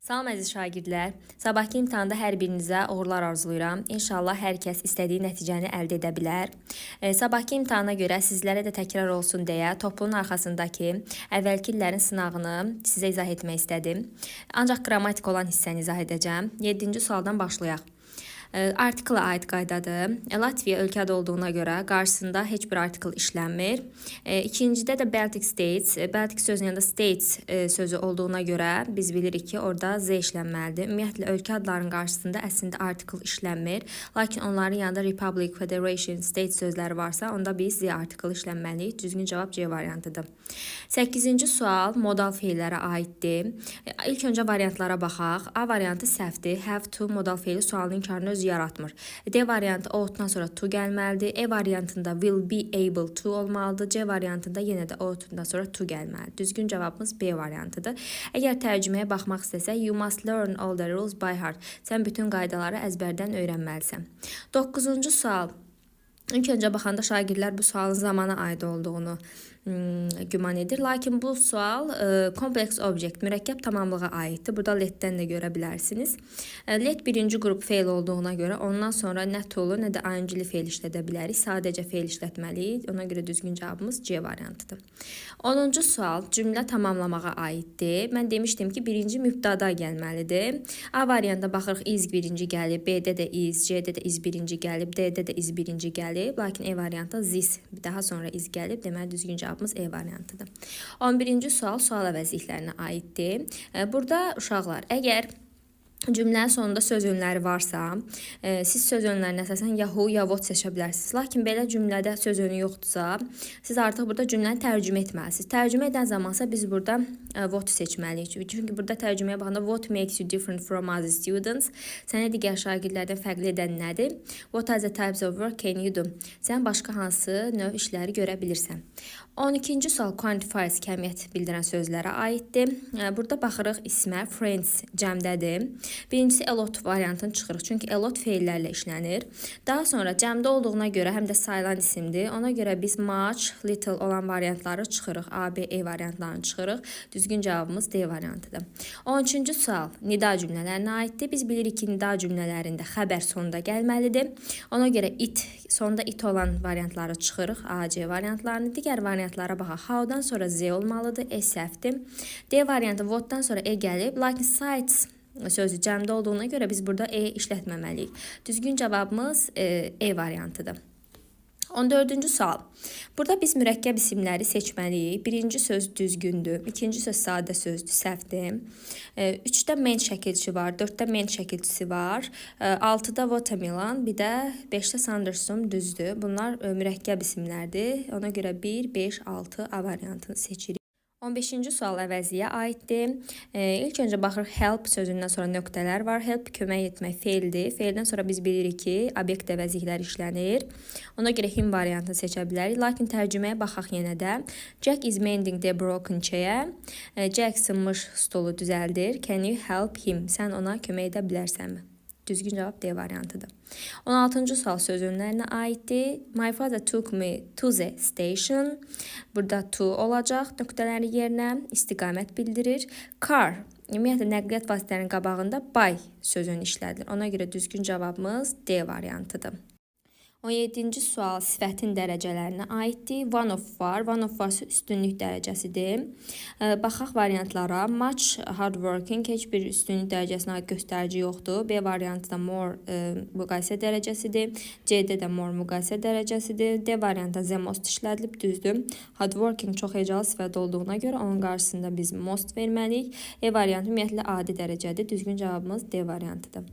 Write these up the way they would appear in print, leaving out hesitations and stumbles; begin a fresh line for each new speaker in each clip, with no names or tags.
Salam əziz şagirdlər. Sabahkı imtahanda hər birinizə uğurlar arzulayıram. İnşallah hər kəs istədiyi nəticəni əldə edə bilər. Sabahkı imtahana görə sizlərə də təkrar olsun deyə toplunun arxasındakı əvvəlki illərin sınağını sizə izah etmək istədim. Ancaq qrammatik olan hissəni izah edəcəm. 7-ci sualdan başlayaq. Artikla aid qaydadır. Latviya ölkə adı olduğuna görə qarşısında heç bir artikl işlənmir. İkincidə də Baltic States, Baltic sözünün yanında states sözü olduğuna görə biz bilirik ki, orada Z işlənməlidir. Ümumiyyətlə ölkə adlarının qarşısında əslində artikl işlənmir. Lakin onların yanında Republic, Federation, State sözləri varsa, onda biz Z artiklı işlənməliyik. Düzgün cavab C variantıdır. 8-ci sual modal feillərə aiddir. İlk öncə variantlara baxaq. A variantı səhvdir. Have to modal feili sualın inkarını özü yaratmır. D variantı ought-dan sonra to gəlməlidir. E variantında will be able to olmalıdır. C variantında yenə də ought-dan sonra to gəlməlidir. Düzgün cavabımız B variantıdır. Əgər tərcüməyə baxmaq istəsək, you must learn all the rules by heart. Sən bütün qaydaları əzbərdən öyrənməlisən. 9-cu sual. İlk öncə baxanda şagirdlər bu sualın zamana aid olduğunu güman edir. Lakin bu sual kompleks objekt, mürəkkəb tamamlığa aiddir. Burada let-dən də görə bilərsiniz. Let birinci qrup feil olduğuna görə ondan sonra nə to-lu, nə də ing-li feil işlədə bilərik. Sadəcə feil işlətməliyik. Ona görə düzgün cavabımız C variantıdır. 10-cu sual cümlə tamamlamağa aiddir. Mən demişdim ki, birinci mübtəda gəlməlidir. A variantına baxırıq, is birinci gəlib, B-də də is, C-də də is birinci gəlib, D-də də is birinci gəlib. Lakin E variantında this daha sonra is gəlib. Deməli düzgün cavabımız E variantıdır. 11-ci sual sual əvəzliklərinə aiddir. Burada uşaqlar, əgər cümlənin sonunda söz önləri varsa, siz söz önlərinə əsasən ya who, ya what seçə bilərsiniz. Lakin belə cümlədə söz önü yoxdursa, siz artıq burada cümləni tərcümə etməlisiniz. Tərcümə edən zamansa biz burada what seçməliyik. Çünki burada tərcüməyə baxanda what makes you different from other students? Səni digər şagirdlərdən fərqli edən nədir? What are the types of work can you do? Sən başqa hansı növ işləri görə bilirsən? 12-ci sual quantifiers, kəmiyyət bildirən sözlərə aiddir. Burada baxırıq ismə, friends cəmdədir. Birincisi a lot variantını çıxırıq. Çünki a lot feillərlə işlənir. Daha sonra cəmdə olduğuna görə həm də sayılan isimdir. Ona görə biz much, little olan variantları çıxırıq. A, B, E variantlarını çıxırıq. Düzgün cavabımız D variantıdır. 13-cü sual nida cümlələrinə aiddir. Biz bilirik ki, nida cümlələrində xəbər sonda gəlməlidir. Ona görə it, sonda it olan variantları çıxırıq. A, C variantlarını. Digər variantlara baxaq. How-dan sonra Z olmalıdır. E səhvdir. D variantı what-dan sonra E gəlib. Lakin sites sözü cəmdə olduğuna görə biz burada E işlətməməliyik. Düzgün cavabımız E variantıdır. 14-cü sual. Burada biz mürəkkəb isimləri seçməliyik. Birinci söz düzgündür. İkinci söz sadə sözdür, səhvdir. 3-də man şəkilçi var, 4-də man şəkilçisi var. 6-da watermelon, bir də 5-də thunderstorm düzdür. Bunlar mürəkkəb isimlərdir. Ona görə 1, 5, 6 A variantını seçirik. 15-ci sual əvəzliyə aiddir. İlk öncə baxırıq, help sözündən sonra nöqtələr var. Help kömək etmək feildir. Feildən sonra biz bilirik ki, obyekt əvəzlikləri işlənir. Ona görə him variantını seçə bilərik. Lakin tərcüməyə baxaq yenə də. Jack is mending the broken chair. Jack sınmış stolu düzəldir. Can you help him? Sən ona kömək edə bilərsənmi? Düzgün cavab D variantıdır. 16-cı sual söz önlərinə aiddir. My father took me to the station. Burada to olacaq nöqtələri yerinə, istiqamət bildirir. Car, ümumiyyətlə nəqliyyat vasitələrinin qabağında by sözünü işlədilir. Ona görə düzgün cavabımız D variantıdır. 17-ci sual sifətin dərəcələrinə aiddir. One of var. One of varsa üstünlük dərəcəsidir. Baxaq variantlara. Much hardworking, heç bir üstünlük dərəcəsinə aid göstərici yoxdur. B variantında more müqayisə dərəcəsidir. C-də də more müqayisə dərəcəsidir. D variantında the most işlədilib, düzdür. Hardworking çox hecalı sifət olduğuna görə onun qarşısında biz most verməliyik. E variantı ümumiyyətlə adi dərəcədir. Düzgün cavabımız D variantıdır.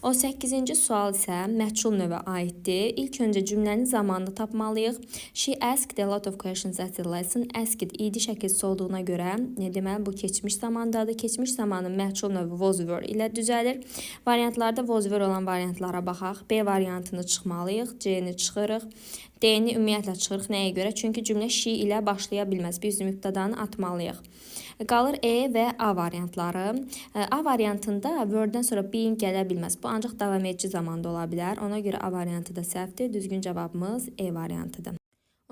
18-ci sual isə məchul növə aiddir. İlk öncə cümlənin zamanını tapmalıyıq. She asked a lot of questions at the lesson. Asked idi şəkilçisi olduğuna görə, deməli bu keçmiş zamandadır. Keçmiş zamanın məchul növü was, were ilə düzəlir. Variantlarda was, were olan variantlara baxaq. B variantını çıxmalıyıq. C-ni çıxırıq. D-ni ümumiyyətlə çıxırıq. Nəyə görə? Çünki cümlə she ilə başlaya bilməz. Biz mübtədanı atmalıyıq. Qalır E və A variantları. A variantında were-dən sonra being gələ bilməz. Bu ancaq davam edici zamanda ola bilər. Ona görə A variantı da səhvdir. Düzgün cavabımız E variantıdır.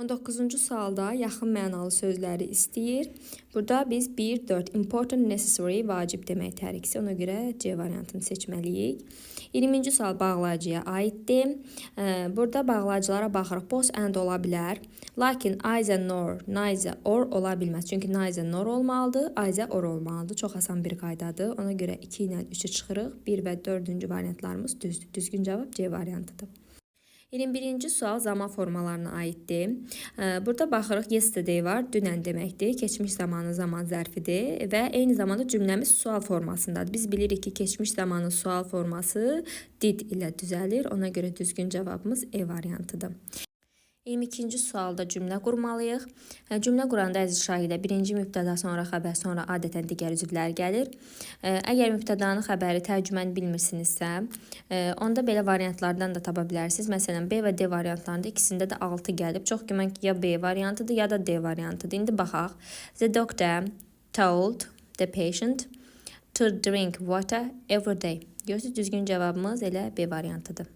19-cu sualda yaxın mənalı sözləri istəyir. Burada biz 1, 4 important, necessary, vacib demək təriksi. Ona görə C variantını seçməliyik. 20-ci sual bağlayıcıya aiddir. Burada bağlayıcılara baxırıq. Both and ola bilər. Lakin either nor, neither or ola bilməz. Çünki neither nor olmalıdır, either or olmalıdır. Çox asan bir qaydadır. Ona görə 2 ilə 3-ü çıxırıq. 1 və 4-cü variantlarımız düzdür. Düzgün cavab C variantıdır. 21-ci sual zaman formalarına aiddir. Burada baxırıq yesterday var, dünən deməkdir. Keçmiş zamanın zaman zərfidir və eyni zamanda cümləmiz sual formasındadır. Biz bilirik ki, keçmiş zamanın sual forması did ilə düzəlir. Ona görə düzgün cavabımız E variantıdır. 22-ci sualda cümlə qurmalıyıq. Cümlə quranda əziz şagirdlər birinci mübtəda, sonra xəbər, sonra adətən digər üzvlər gəlir. Əgər mübtədanı, xəbəri, tərcüməni bilmirsinizsə, onda belə variantlardan da tapa bilərsiniz. Məsələn, B və D variantlarında ikisində də 6 gəlib. Çox güman ki, ya B variantıdır, ya da D variantıdır. İndi baxaq. The doctor told the patient to drink water every day. Görürsünüz, düzgün cavabımız elə B variantıdır.